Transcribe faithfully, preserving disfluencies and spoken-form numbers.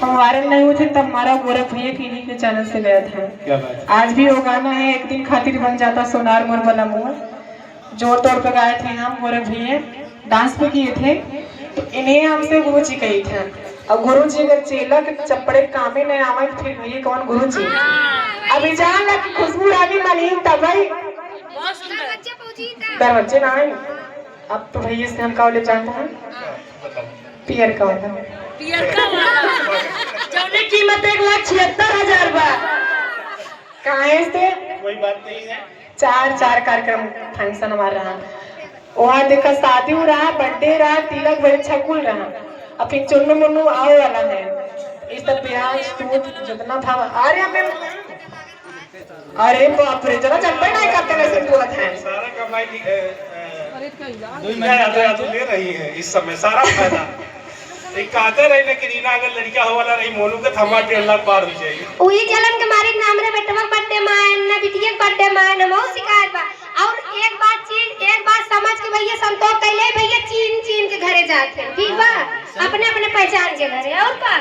वायरल नहीं हुए थे, तब हमारा गोरख भैया के इन्हीं के चैनल से गया था। क्या बात है। आज भी वो गाना है, एक दिन खातिर बन जाता सोनार मोर बलमुआ, जोर तोड़ पे गाए थे हम गोरख भैया, डांस भी किए थे। तो इन्हें हमसे गुरु जी कही थे, और गुरु जी अगर चेला के चप्पड़े कामे नहीं आवे तो फिर भैया कौन गुरु जी? अभी जान ला कि खुशबू रानी मलिन तब भाई दरवाजे ना आई। अब तो भैया से हम का बोले जानता है, पियर का वाला। पियर का वाला। जौने कीमत एक लाख छिहत्तर हजार बा। काहे से? कोई बात नहीं है। चार चार कार्यक्रम फंक्शन हमार रहा। वहाँ देखा, शादी हो रहा, बर्थडे रहा, तिलक बड़े छकुल रहा, अब फिर चुन्नू मुन्नू आवे वाला है। इस तक ब्याज टूट जितना था। अरे हमें, अरे बाप रे, जरा जब नहीं करते वैसे बोलत है। सारा कमाई नि-, ए, ए, दुनिया यादव यादव ले रही है इस समय सारा फायदा। एक कहते रही ना कि रीना अगर लड़का हो वाला रही, मोनू के थमा डेढ़ लाख पार हो जाएगी। उही जलन के मारे ना हमरे बेटवा के बर्थडे मायन, ना बिटिया के बर्थडे मायन, हम बहुत शिकायत बा। और एक बात चीज, एक बात समझ के भैया संतोष कैले भैया चीन चीन के घरे जाते हैं, ठीक बा? अपने अपने पहचान के घरे, और का?